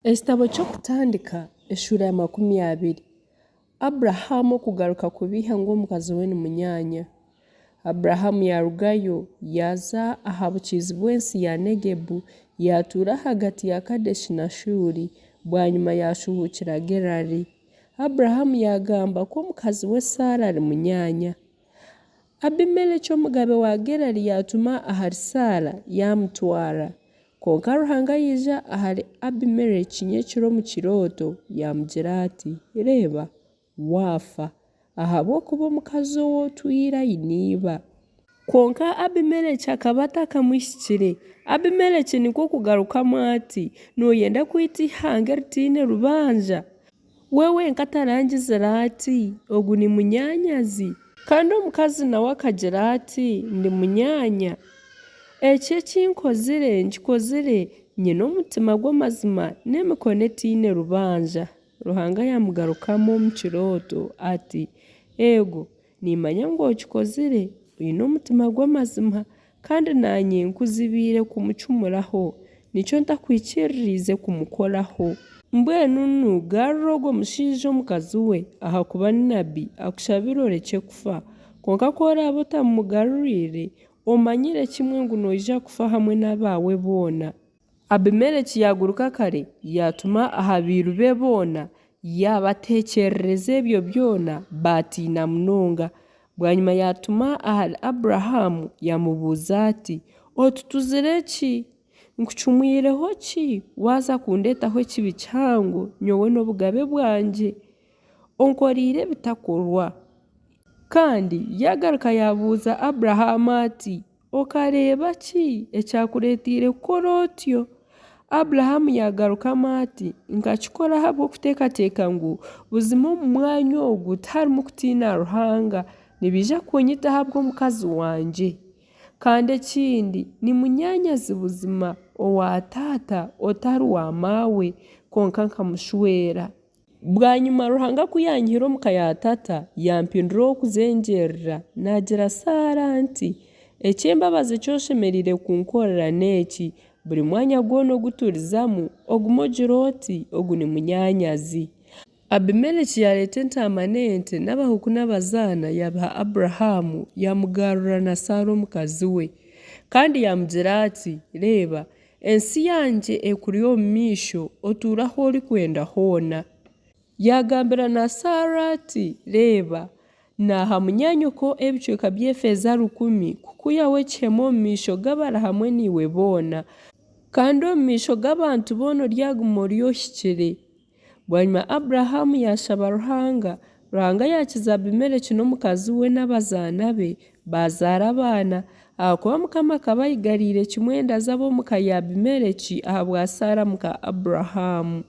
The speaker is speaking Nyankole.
Ekitabo ky'Okutandika eshuura ya 20. Abrahamu okugaruka kubeiha ngu omukazi we ni munyaanya. Abrahamu yaarugayo yaaza aha bukiizi bw'ensi ya Negebu, yaatuura ahagati ya Kadeshi na Shuri, bwanyima yaashuuhuukira Gerari. Abrahamu yaagamba ku omukazi we Saara ari munyaanya. Abimeleki omugabe wa Gerari yaatuma ahari Saara, yaamutwara. Kwonka Ruhanga yaija ahari Abimeleki nyekiro omu kirooto, yaamugira ati, Reeba, waafa, ahabw'okuba omukazi ou otwire aine iba. Kwonka Abimeleki akaba atakamuhikire. Abimeleki nikwo kugarukamu ati, Nooyenda kwita eihanga eritaine rubanja? We wenka tarangizire ati, Ogu ni munyaanyazi? Kandi omukazi nawe akagira ati, Ndi munyaanya. Eki eki nkozire nkikozire nyine omutima gw'amazima n'emikono etaine rubanja. Ruhanga yaamugarukamu omu kirooto ati, Eego, Nimmanya ngu okikozire oine omutima gw'amazima, kandi naanye nkuzibiire kumucumuraho, nikyo ntakwikiririize kumukoraho. Mbwenu nu garura ogwo mushaija omukazi we, ahakuba ni nabbi, akushabire orekye kufa. Kwonka ku oraabe otamumugaruriire, omanyire kimwe ngu noija kufa hamwe n'abaawe boona. Abimeleki yaaguruka kare, yaatuma aha bairu be boona, yaabateekyerereza ebyo byona, baatiina munonga. Bwanyima yaatuma ahari Aburahamu, yaamubuuza ati, Otutuzire ki? Nkucumwireho ki, waaza kundeetaho ekibi kihango, nyowe n'obugabe bwangye? Onkoreire ebitakorwa. Kandi yaagaruka yaabuuza Aburahamu ati, Okareeba ki ekyakureeteire kukora otyo? Abrahamu yaagarukamu ati, Nkakikora ahabw'okuteekateeka ngu buzima omu mwanya ogu tiharimu kutiina Ruhanga, nibaija kunyita ahabw'omukazi wangye. Kandi ekindi, ni munyaanyazi buzima owa taata otari wa maawe, kwonka nkamushwera. Bwanyima Ruhanga ku yaanyihire omu ka ya tata, yampindura ow'okuzengyerera, naagira Saara nti, Eky'embabazi eki oshemereire kunkorera n'eki, buri mwanya gwona ogu turizamu, ogume ogire oti, Ogu ni munyaanyazi. Abimeleki yaareeta entaama n'ente n'abahuuku n'abazaana, yaabiha Aburahamu, yaamugarura na Saara omukazi we. Kandi yaamugira ati, Reeba, Ensi yangye ekuri omu maisho, otuure ahu orikwenda hoona. Yaagambira na Saara ati, Reeba, naaha munyaanyoko ebicweka by'efeeza rukumi kukwihaho ekihemu omu maisho g'abari hamwe naiwe boona, kandi omu maisho g'abantu boona oryaguma ori ohikire. Bwanyima Aburahamu yaashaba Ruhanga, Ruhanga yaakiza Abimeleki n'omukazi we n'abazaana be, baazaara abaana, ahakuba Mukama akaba aigariire kimwe enda z'ab'omu ka ya Abimeleki ahabwa Saara muka Aburahamu.